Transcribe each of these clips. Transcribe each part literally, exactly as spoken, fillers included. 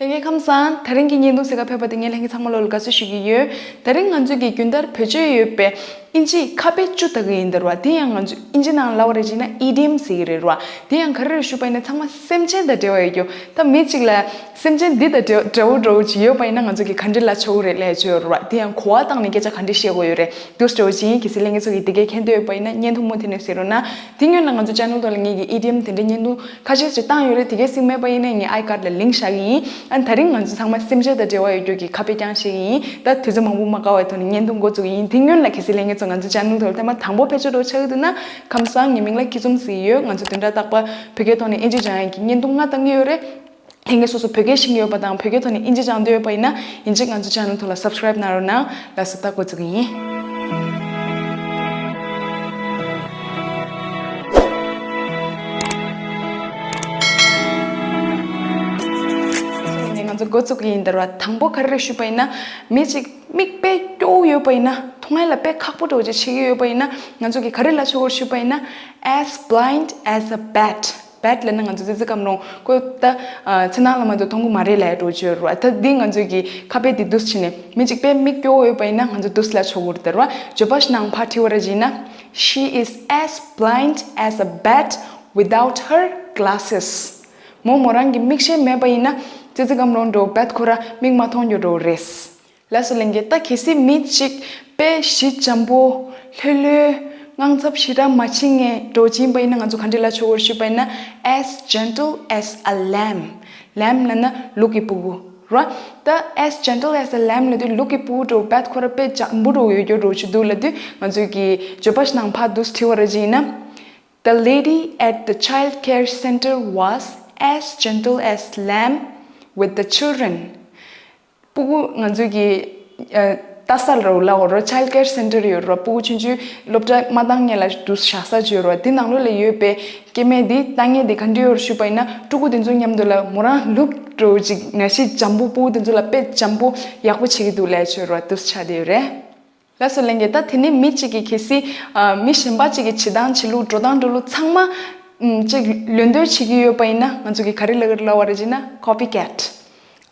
ལྷན་རྒྱས་ཁམས་བཟང་། དེ་རིང་གི་བརྙན་ཐུང་གཟིགས་ག་ཕེབས་པ་དེ་ངས་ལྷན་རྒྱས་ཚང་མ་ལོ་ལ་དགའ་བསུ་ཞུ་གི་ཡོད། དེ་རིང་ང་ཚོས་ཀྱི་རྒྱུན་ལྟར་བེད་སྤྱོད་ཡོད་པའི་ཨིན་ཇིའི་ཁ་དཔེ་བཅུ་ལྟ་གི་ཡིན་ཟེར་བ། དེ་ཡང་ང་ཚོས་ཨིན་ཇི་ནང་ལབ་པ་རེད་བྱས་ན་ཨི་ཌི་ཡམ་ཟེར་གི་རེད་བ། དེ་ཡང་ག་རེ་རེད་ཞུས་པ་ཡིན་ན་ཚང་མ་སེམས་ཅན་དང་འབྲེལ་བ་ཡོད་རྒྱུ། ད་མི་གཅིག་ལ་སེམས་ཅན་འདི་དང་འབྲེལ་འདྲ་བོ་འདྲ་བོ་ཅིག་ཡོད་པ་ཡིན་ན་ང་ཚོ་གིས་ག་འདྲས་ལབ་ཆོག་གི་རེད་ལབ་ཡ་ཅིག་ཡོད་རེད་བ། དེ་ཡང་གོ་བ་བཏང་ནས་སྐད་ཆ་ག་འདྲས་བཤད་དགོས་ཡོད་རེད། འདུག་སེ་འདྲ་བོ་ཅིག་ཡིན། གལ་སྲིད་ལྷན་རྒྱས་ཚོ་གིས་དེ་གའི་མཁྱེན་འདོད་ཡོད་པ་ཡིན་ན་བརྙན་ཐུང་མུ་མཐུད་ནས་གཟིགས་རོགས་གནང་། དེ་སྔོན་ལ་ང་ཚོ་ཅེ་ནལ་ཐོག་ལ་ངེད་ཀྱིས་ཨི་ཌི་ཡམ་དེ་འདྲའི་བརྙན་ཐུང་ཁ་ཤས་ཤིག་བཏང་ཡོད་རེད། དེ་གའི་གཟིགས་མེད་པ་ཡིན་ན་ངས་ཨའི་ཀར་ལ་ལིང་ཀི་བཞག་གི་ཡིན། ཨ་ནི་དེ་རིང་ང་ཚོ་ཚང་མ་སེམས་ཅན་དང་འབྲེལ་བ་ཡོད་རྒྱུ་གི་ཁ་དཔེ་རྐྱང་བཤད་ཀྱི་ཡིན། ད་དུས་ཚོད་མང་པོ་མ་བཀག་པའི་ཐོག་ནས་བརྙན་ཐུང་འགོ་བཙུགས་ཀྱི་ཡིན། དེ་སྔོན་ལ་གལ་སྲིད་ལྷན་རྒྱས་ཚོ་ང་ཚོ་ཅེ་ནལ་ཐོག་ལ་ཐེངས་མ་དང་པོ་ཕེབས་ཆོག་འདྲ་བོ་ཆགས་ཀྱི་འདུག་ན། ཁམས་བཟང་། ངའི་མིང་ལ་སྐྱིད་འཛོམས་ཟེར་གྱི་ཡོད། ང་ཚོ་བདུན་ཕྲག་རྟག་པར་བོད་སྐད་ཐོག་ནས་ཨིན་ཇི་སྦྱང་ཡག་གི་བརྙན་ཐུང་ལྔ་བཏང་གི་ཡོད་རེད། ལྷན་རྒྱས་སོ་སོ་བོད་སྐད་ཤེས་ཀྱི་ཡོད་པ་དང་བོད་སྐད་ཐོག་ནས་ཨིན་ཇི་སྦྱང་འདོད་ཡོད་པ་ཡིན་ན་ཡིན་གཅིག་ང་ཚོ་ཅེ་ནལ་ཐོག་ལ་སབ་སི་ཀ་རེབ་གནང་རོགས་གནང་། ལགས་སོ། ད་འགོ་བཙུགས་ཀྱི་ཡིན། ང་ཚོ་འགོ་བཙུགས་ཀྱི་ཡིན། ད་རེད་བ། དང་པོ་ག་རེ་རེད་ཞུས་པ་ཡིན་ན། མི་གཅིག་མིག་དཔེ་སྐྱོ་བོ་ཡོད་པ་ཡིན་ན། མཐོང་ཡ་ལ་དཔེ་ཁག་པོ་འདྲ་བོ་ཅིག་བྱེད་ཀྱི་ཡོད་པ་ཡིན་ན། ང་ཚོ་གིས་ག་རེ་ལབ་ཆོག་གི་རེད་ཞུས་པ་ཡིན་ན། As blind as a bat. Bat ལབ་ན་ང་ཚོ་ཙི་ཙི་སྐམ་རོང་། ཁོ་ད་ཨ་ཚེ་ནང་ལ་མ་གཏོགས་མཐོང་གི་མ་རེད་ལབ་ཡ་འདྲ་བོ་ཅིག་ཡོད་རེད་བ། ད་འདི་ང་ཚོ་གི་ཁ་དཔེ་འདི་འདུག་སེ་བྱས་ནས་མི་གཅིག་དཔེ་མིག་སྐྱོ་བོ་ཡོད་པ་ཡིན་ན་ང་ཚོ་འདུག་སེ་ལབ་ཆོག་གི་རེད་ད་རེད་བ། བརྗོད་པ་ཞིག་ནང་ཕར་བྲིས་པ་རེད་བྱས་ན། She is as blind as a bat without her glasses. མོ་མོ་རང་གི་མིག་ཤེལ་མེད་པ་ཡིན་ན་ཙི་ཙི་སྐམ་རོང་འདྲ་བོ། བེད་ཁོ་རང་མིག་མ་མཐོང་རྒྱུ་འདྲ་བོ་རེད། ལགས་སོ་ལྷན་རྒྱས། ད་གལ་སྲིད་མི་གཅིག་དཔེ་ཞི་འཇམ་པོ། ལྷོད་ལྷོད། དངངས་འཚབ་ཞེ་དྲག་མ་བྱེད་མཁན་འདྲ་བོ་ཅིག་ཡིན་པ་ཡིན་ན་ང་ཚོ་ག་འདྲས་ལབ་ཆོག་གི་རེད་ཞུས་པ་ཡིན་ན། As gentle as a lamb. Lamb ལབ་ན་ལུག་གི་སྤུ་གུ་རེད་བ། ད་as gentle as a lamb ལབ་དུས་ལུག་གི་སྤུ་གུ་འདྲ་བོ། བེད་ཁོ་རང་དཔེ་འཇམ་པོ་འདྲ་བོ་ཡོད་རྒྱུ་འདྲ་བོ་ཅིག་འདུག་ལབ་དུས་ང་ཚོ་གིས་བརྗོད་པ་ཞིག་ནང་ཕར་འདུག་སེ་བྲིས་པ་རེད་བྱས་ན། The lady at the child care center was as gentle as lamb with the children. སྤུ་གུ་ང་ཚོ་གི་ཨ་ལྟ་ས་རེད་བ། ལབ་དགོས་རེད་བ། Child care center ཡོད་རེད་བ། སྤུ་གུ་ཆུང་ཆུང་སློབ་གྲྭ་མ་བཏང་སྔོན་ལ་འདུག་སེ་བཞག་ས་ཅིག་ཡོད་རེད་བ། དེ་ནང་ལོགས་ལ་ཡོད་པའི་སྐྱེ་དམན་དེ་ལྟ་མཁན་དེ་ག་འདྲས་ཡོད་རེད་ཞུས་པ་ཡིན་ན། ཕྲུ་གུ་དེ་ཚོ་མཉམ་དུ་ལ་མོ་རང་ལུག་འདྲ་བོ་ཅིག་ནང་བཞིན་འཇམ་པོ། སྤུ་གུ་དེ་ཚོ་ལ་དཔེ་འཇམ་པོ་ཡག་པོ་བྱེད་ཀྱི་འདུག་ལབ་ཡ་ཅིག་ཡོད་རེད་བ། འདུག་སེ་ཆགས་བསྡད་ཡོད་རེད། ལགས་སོ་ལྷན་རྒྱས། ད་དེ་ནས་མི་གཅིག་གིས་གལ་སྲིད་ཨ་མི་གཞན་པ་གཅིག་གི་བྱེད་སྟངས་བྱེད་ལུགས་འགྲོ་སྟངས་འགྲོ་ལུགས་ཚང་མ་ཨམ་གཅིག་ལོན་འདོད་བྱེད་ཀྱི་ཡོད་པ་ཡིན་ན་ང་ཚོ་གིས་ག་རེ་ལབ་ཀྱི་རེད་ལབ་པ་རེད་བྱས་ན། Copycat.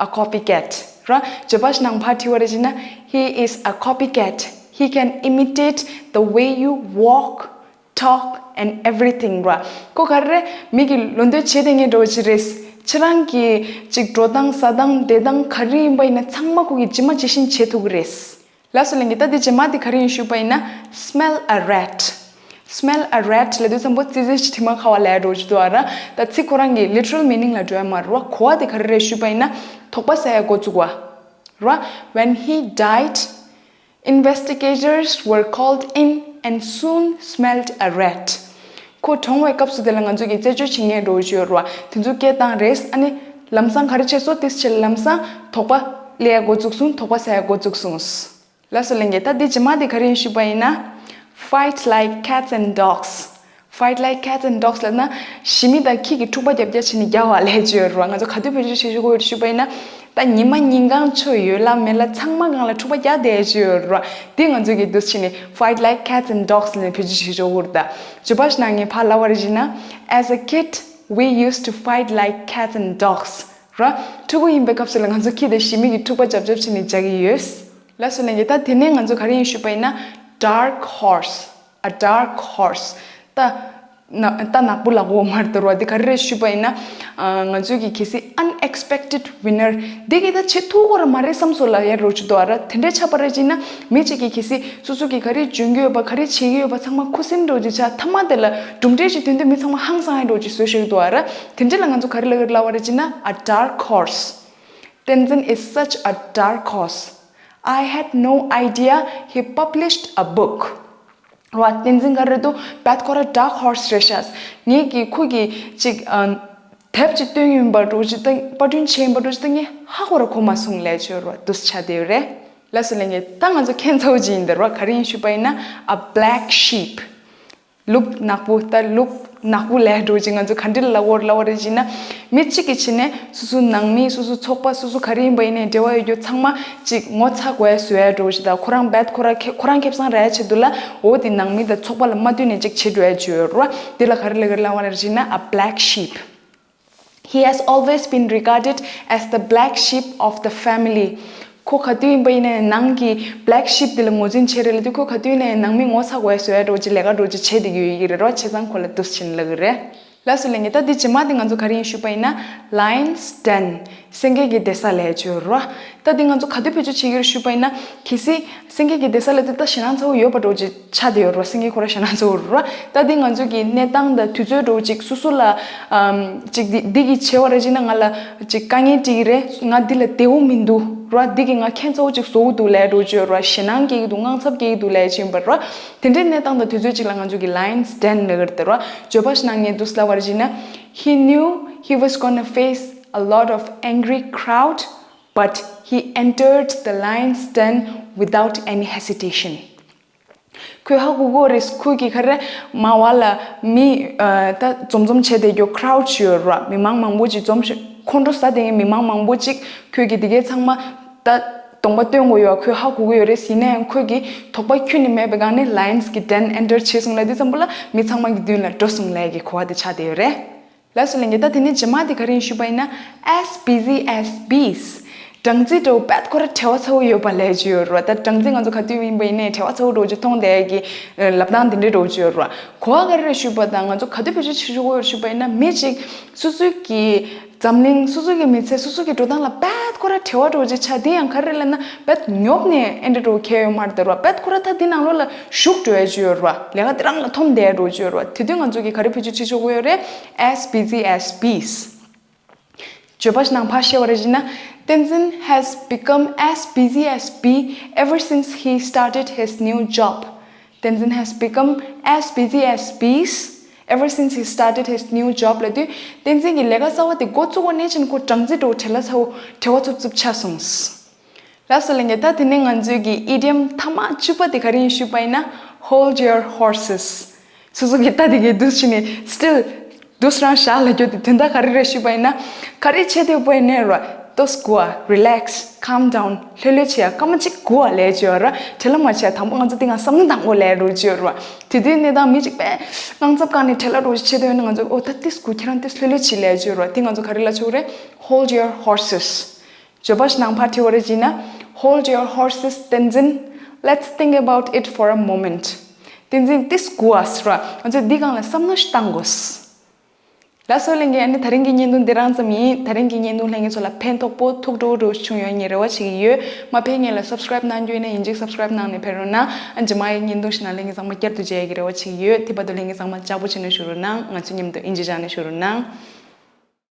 A copycat ར། བརྗོད་པ་ཞིག་ནང་ཕར་བྲིས་པ་རེད་བྱས་ན། He is a copycat. He can imitate the way you walk, talk and everything ར། ཁོ་ག་རེ་རེད། མི་གིས་ལོན་འདོད་བྱེད་བསྡད་མཁན་འདྲ་བོ་ཅིག་རེད། ཁྱེད་རང་གི་ཅིག་འགྲོ་སྟངས་ཟ་སྟངས་བསྡད་སྟངས་ག་རེ་ཡིན་པ་ཡིན་ན་ཚང་མ་ཁོ་གིས་ཇི་མ་ཇི་བཞིན་བྱེད་ཐུབ་ཀྱི་རེད། ལགས་སོ་ལྷན་རྒྱས། ད་འདི་རྗེས་མ་འདི་ག་རེ་ཡིན་ཞུས་པ་ཡིན་ན། Smell a rat. Smell a rat ལབ་དུས་ཙམ་པོ་ཙི་ཙི་ཞིག་དྲི་མ་ཁ་བ་ལབ་ཡ་འདྲ་བོ་ཅིག་འདུག་ཨ་ར། ད་ཚིག་ཁོ་རང་གི་literal meaning ལ་འགྲོ་ཡ་མ་རེད་བ། གོ་བ་དེ་ག་རེ་རེད་ཞུས་པ་ཡིན་ན། དོགས་པ་ཟ་ཡ་འགོ་བཙུགས་པ་ར། When he died, investigators were called in and soon smelled a rat. ཁོ་གྲོངས་པའི་སྐབས་སུ་དེ་ལ་ང་ཚོ་གིས་རྩད་གཅོད་བྱེད་མཁན་འདྲ་བོ་ཅིག་ཡོད་རེད་བ། དེ་ཚོ་སྐད་བཏང་རེད། ཨ་ནི་ལམ་སང་ག་རེ་བྱས་སོང་། དེ་ཕྱིར་ལམ་སང་དོགས་པ་སླེབས་ཡ་འགོ་བཙུགས་སོང་། དོགས་པ་ཟ་ཡ་འགོ་བཙུགས་སོང་། ལགས་སོ་ལྷན་རྒྱས། ད་འདི་རྗེས་མ་འདི་ག་རེ་ཡིན་ཞུས་པ་ཡིན་ན། Fight like cats and dogs. Fight like cats and dogs ལབ་ན་ཞི་མི་དང་ཁྱི་གིས་འཁྲུག་པ་རྒྱབ་རྒྱབ་བྱས་ནས་རྒྱག་པ་ལབ་ཡ་ཅིག་ཡོད་རེད་བ། ང་ཚོ་ག་དུས་བེད་སྤྱོད་བྱེད་ཆོག་གི་ཡོད་ཞུས་པ་ཡིན་ན། ད་ཉི་མ་ཉིན་གང་ཆུ་ཡོད་ལ་མེད་ལ་ཚང་མ་སྒང་ལ་འཁྲུག་པ་རྒྱག་བསྡད་ཡ་ཅིག་ཡོད་རེད་བ། འདི་ང་ཚོ་གིས་འདུག་སེ་བྱས་ནས་fight like cats and dogs ལབ་ནས་བེད་སྤྱོད་བྱེད་ཆོག་གི་རེད། ད་བརྗོད་པ་ཞིག་ནང་ངས་ཕར་ལབ་པ་རེད་བྱས་ན། As a kid, we used to fight like cats and dogs ར། ཕྲུ་གུ་ཡིན་པའི་སྐབས་སུ་ལ་ང་ཚོ་ཁྱི་དང་ཞི་མི་གིས་འཁྲུག་པ་རྒྱབ་རྒྱབ་བྱས་ནས་རྒྱག་གི་ཡོད། ལགས་སོ་ལྷན་རྒྱས། ད་དེ་ནས་ང་ཚོ་ག་རེ་ཡིན་ཞུས་པ་ཡིན་ན། Dark horse. A dark horse. ད་ན་ད་ནག་པོ་ལབ་དགོས་མ་རེད་ད་ར། དེ་ག་རེ་རེད་ཞུས་པ་ཡིན་ན། ཨ་ང་ཚོས་ཀྱིས་གལ་སྲིད་unexpected winner འདི་གི་ད་བྱེད་ཐུབ་ཀྱི་ར་མ་རེད་བསམ་སོང་ལབ་ཡ་འདྲ་བོ་ཅིག་འདུག་ཨ་ར། དེ་འདྲས་ཆགས་པ་རེད་བྱས་ན་མི་གཅིག་གིས་གལ་སྲིད་སོ་སོ་གིས་ག་རེ་འཇོན་གྱི་ཡོད་པ་ག་རེ་བྱེད་ཀྱི་ཡོད་པ་ཚང་མ་ཁུ་སིམ་འདྲ་བོ་ཅིག་ཆགས། མཐའ་མ་དེ་ལ་གྲུབ་འབྲས་ཅིག་ཐོན་དུས་མི་ཚང་མ་ཧང་སང་ཡ་འདྲ་བོ་ཅིག་བཟོ་ཤེས་ཀྱི་འདུག་ཨ་ར། དེ་འདྲས་ལ་ང་ཚོ་ག་རེ་ལབ་ཀྱི་རེད་ལབ་པ་རེད་བྱས་ན། A dark horse. Tenzin is such a dark horse. I had no idea he published a book. ར། བསྟན་འཛིན་ག་རེ་འདུག་བད་ཁོ་ར་dark horse རེད་ཤག་ངེད་ཀྱིས་ཁོ་གིས་ཅིག་ཨ་དེབ་ཅིག་བཏོན་ཡིན་པ་འདྲ་ཅིག་དང་པར་སྐྲུན་བྱས་ཡིན་པ་འདྲ་ཅིག་དང་ངས་ཧ་གོ་ར་གོ་མ་སོང་ལབ་ཆོག་ར། འདུག་སེ་ཆགས་བསྡད་ཡོད་རེད། ལགས་སོ་ལྷན་རྒྱས། ད་ང་ཚོ་ཁྱད་མཚར་པོ་ཅིག་ཡིན་ད་ར། ག་རེ་ཡིན་ཞུས་པ་ཡིན་ན། A black sheep. ལུག་ནག་པོ། ད་ལུག་ནག་པོ་ལབ་འདྲ་ཅིག་ང་ཚོ་ག་འདྲ་ལབ་དགོས་རེད་ལབ་པ་རེད་བྱས་ན། མི་གཅིག་གིས་བྱས་ནས་སོ་སོའི་ནང་མི་སོ་སོའི་ཚོགས་པ་སོ་སོ་ག་རེ་ཡིན་པ་ཡིན་ནའི་འབྲེལ་བ་ཡོད་རྒྱུ་ཚང་མ་ཅིག་ངོ་ཚ་དགོས་ཡ་བཟོ་ཡ་འདྲ་ཅིག་དང་། ཁོ་རང་བད་ཁོ་རང་ཁེ་ཁོ་རང་ཁེ་བཟང་རག་ཡ་ཆེད་དུ་ལ་འོ་དེ་ནང་མི་དང་ཚོགས་པ་ལ་མ་བསྟུན་ནས་ཅིག་བྱེད་འགྲོ་ཡ་ཅིག་ཡོད་རེད་བ། དེ་ལ་ག་རེ་ལབ་ཀྱི་རེད་ལབ་པ་རེད་བྱས་ན། A black sheep. He has always been regarded as the black sheep of the family. ཁོ་ག་དུས་ཡིན་པ་ཡིན་ནའི་ནང་གི་black sheep དེ་ལ་ངོས་འཛིན་བྱེད་རེད་ལབ་དུས། ཁོ་ག་དུས་ཡིན་ནའི་ནང་མི་ངོ་ཚ་དགོས་བཟོ་ཡ་འདྲ་ཅིག་ལས་ཀ་འདྲ་ཅིག་བྱེད་བསྡད་ཀྱི་ཡོད་ཀྱི་རེད་རོ། བྱས་ཙང་ཁོ་ལ་འདུག་སེ་བྱས་ནས་ལབ་ཀྱི་རེད། ལགས་སོ་ལྷན་རྒྱས། ད་འདི་རྗེས་མ་དེ་ང་ཚོ་ག་རེ་ཡིན་ཞུས་པ་ཡིན་ན། Lion's Den། སེང་གེ་གི་སྡོད་ས་ལབ་ཀྱི་ཡོད་རེད་བ། ད་འདི་ང་ཚོ་ག་དུས་བེད་སྤྱོད་བྱེད་ཀྱི་ཡོད་རེད་ཞུས་པ་ཡིན་ན། གལ་སྲིད་སེང་གེ་གི་སྡོད་ས་ལབ་དུས་ད་ཞེད་སྣང་ཚ་བོ་ཡོད་པ་འདྲ་ཅིག་ཆགས་བསྡད་ཡོད་རེད་བ། སེང་གེ་ཁོ་རང་ཞེད་སྣང་ཚ་བོ་རེད་བ། ད་འདི་ང་ཚོ་གི་གནས་སྟངས་དང་དུས་ཚོད་འདྲ་ཅིག་སོ་སོ་ལ་ཨམ་ཅིག་འདི་འདི་གིས་བྱས་པ་རེད་ཅེ་ན། ང་ལ་ཅིག་དཀའ་ངལ་སྤྲད་ཀྱི་རེད། ང་འདི་ལ་བདེ་པོ་མི་འདུག་ར། འདི་གིས་ང་ཁྱད་མཚར་པོ་ཅིག་བཟོ་གི་འདུག་ལབ་ཡ་འདྲ་ཅིག་ཡོད་ར། ཞེད་སྣང་སྐྱེ་གི་འདུག་དངངས་འཚབ་སྐྱེ་གི་འདུག་ལབ་ཡ་ཅིག་ཡིན་པ་ར། དེ་འདྲའི་གནས་སྟངས་དང་དུས་ཚོད་ཅིག་ལ་ང་ཚོ་གིས་Lion's Den ལབ་ཀྱི་རེད་དེ་ར། བརྗོད་པ་ཞིག་གནང་མཁན་འདུག་ལབ་པ་རེད་ཅེ་ན། He knew he was gonna face a lot of angry crowd, but he entered the lion's den without any hesitation. ཁོས་ཧ་གོ་གོ་རེད། ཁོས་གི་ག་རེ་མ་བ་ལ་མི་ཨ་ད་འཛོམས་འཛོམས་བྱས་བསྡད་རྒྱུ་crowd ཞིག་ཡོད་ར། མི་མང་མང་པོ་ཅིག་འཛོམས་ཤིག་ཁོང་ཁྲོ་ཟ་བསྡད་མཁན་མི་མང་མང་པོ་ཅིག་ཁོས་གི་དེ་གའི་ཚང་མ་ད་གདོང་པ་སྟོན་གོ་ཡོད། ཁོས་ཧ་གོ་གོ་ཡོད་རེད། ཡིན་ན་ཡང་ཁོས་གི་དོགས་པ་ཁྱོན་ནས་མེད་པའི་སྒང་ནས་Lion's གི་Den enter བྱས་སོང་ལབ་དུས་ཙམ་པ་ལ་མི་ཚང་མ་གི་མདུན་ལ་འགྲོ་སོང་ལབ་ཡ་གི་གོ་བ་དེ་ཆགས་བསྡད་ཡོད་རེད། ལགས་སོ་ལྷན་རྒྱས། ད་དེ་ནས་རྗེས་མ་དེ་ག་རེ་ཡིན་ཞུས་པ་ཡིན་ན། As busy as bees. སྦྲང་རྩི་འདྲ་བོ་དཔེ་ཁོ་རང་བྲེལ་བ་ཚ་བོ་ཡོད་པ་ལབ་ཀྱི་ཡོད་རེད་བ། ད་སྦྲང་རྩི་ང་ཚོ་ག་དུས་ཡིན་པ་ཡིན་ནའི་བྲེལ་བ་ཚ་བོ་འདྲ་བོ་ཅིག་མཐོང་བསྡད་ཀྱི་ལབ་སྟངས་དེ་འདྲ་འདྲ་བོ་ཅིག་ཡོད་རེད་བ། གོ་བ་ག་རེ་རེད་ཞུས་པ་དང་། ང་ཚོ་ག་དུས་བེད་སྤྱོད་བྱེད་ཆོག་གི་ཡོད་ཞུས་པ་ཡིན་ན། མི་གཅིག་སོ་སོའི་གི་འཛམ་གླིང་སོ་སོ་གི་མི་ཚེ་སོ་སོ་གི་འགྲོ་སྟངས་ལ་དཔེ་ཁོ་རང་བྲེལ་བ་འདྲ་བོ་ཅིག་ཆགས། དེ་ཡང་ག་རེ་ལབ་ན་དཔེ་ཉོབ་ནས་ཨེ་འདྲ་འདྲ་བོ་ཁེལ་ཡོད་མ་རེད་དེ་ར། དཔེ་ཁོ་རང་ད་དེ་ནང་ལོགས་ལ་ཞུགས་འགྲོ་ཡ་ཅིག་ཡོད་ར། ལས་ཀ་དེ་རང་ལ་འཐོམ་བསྡད་ཡ་འདྲ་བོ་ཅིག་ཡོད་ར། དེ་དུས་ང་ཚོ་གིས་ག་རེ་བེད་སྤྱོད་བྱེད་ཆོག་གི་ཡོད་རེད། As busy as bees. བརྗོད་པ་ཞིག་ནང་ཕར་བཤད་པ་རེད་ཅེ་ན། Tenzin has become as busy as bee ever since he started his new job. Tenzin has become as busy as bees ever since he started his new job ལབ་དུས། བསྟན་འཛིན་གྱི་ལས་ཀ་གསར་པ་དེ་འགོ་བཙུགས་པ་ནས་བྱས་ནས་ཁོ་སྦྲང་རྩི་འདྲ་བོ་བྲེལ་བ་ཚ་བོ་བྲེལ་བ་འཚུབ་འཚུབ་ཆགས་སོང་། ལགས་སོ་ལྷན་རྒྱས། ད་དེ་ནས་ང་ཚོའི་གི་ཨི་ཌི་ཡམ་མཐའ་མ་བཅུ་པ་དེ་ག་རེ་ཡིན་ཞུས་པ་ཡིན་ན། Hold your horses. སོ་སོ་གི་ད་དེ་གའི་འདུག་སེ་བྱས་ནས་still འདུག་སེ་རང་བཞག་ལབ་རྒྱུ་དེ་དོན་དག་ག་རེ་རེད་ཞུས་པ་ཡིན་ན། ག་རེ་བྱེད་འདོད་པ་ཡིན་ནའི་ར། ཏོག་ཙམ་སྒུག་ཨ། Relax, calm down. ལྷོད་ལྷོད་བྱེད་ཡ། སྐར་མ་གཅིག་སྒུག་ཨ་ལབ་ཀྱི་ཡོད་ར། བྲེལ་བ་མ་བྱེད་ཡ། དང་པོ་ང་ཚོ་དེ་སྒང་བསམ་བློ་བཏང་དགོས་ལབ་ཀྱི་ཡོད་ར། དེ་དུས་གནས་སྟངས་མི་གཅིག་དཔེ་དངངས་འཚབ་བཀག་ནས་བྲེལ་བ་འདྲ་བོ་ཞིག་བྱེད་འདོད་ཡོད་ན། ང་ཚོ་ཨོ་ད་ཏོག་ཙམ་སྒུག་ཁྱེད་རང་ཏོག་ཙམ་ལྷོད་ལྷོད་བྱེད་ལབ་ཀྱི་ཡོད་ར། དེ་ང་ཚོ་ག་རེ་ལབ་ཆོག་རེད། Hold your horses. བརྗོད་པ་ཞིག་ནང་ཕར་བྲིས་པ་རེད་ཅེ་ན། Hold your horses, Tenzin. Let's think about it for a moment. བསྟན་འཛིན། ཏོག་ཙམ་སྒུག་ཨ་ཟེར་བ། ང་ཚོས་འདི་སྒང་ལ་བསམ་བློ་ཞིག་བཏང་དགོས། ལགས་སོ་ལྷན་རྒྱས། ཨ་ནི་དེ་རིང་གི་བརྙན་ཐུང་འདི་རང་ཙམ་ཡིན། དེ་རིང་གི་བརྙན་ཐུང་ལྷན་རྒྱས་ཚོ་ལ་ཕན་ཐོགས་པོ་ཐུགས་སྤྲོ་བོ་འདྲ་བོ་བྱུང་ཡོད་ངས་རེ་བ་བྱེད་ཀྱི་ཡོད། མ་ཕེབས་སྔོན་ལ་subscribe གནང་རྒྱུ་ཡིན་ན་ཡིན་གཅིག་subscribe གནང་ནས་ཕེབས་རོགས་གནང་། ཨ་རྗེས་མ་ཡི་བརྙན་ཐུང་ཞིག་ནང་ལྷན་རྒྱས་ཚང་མ་བསྐྱར་དུ་མཇལ་ཡག་གི་རེ་བ་བྱེད་ཀྱི་ཡོད། དེ་བར་དུ་ལྷན་རྒྱས་ཚང་མ་ལྕགས་པོ་བྱས་ནས་བཞུགས་རོགས་གནང་། ང་ཚོ་མཉམ་དུ་ཨིན་ཇི་སྦྱངས་ནས་བཞུགས་རོགས་གནང་།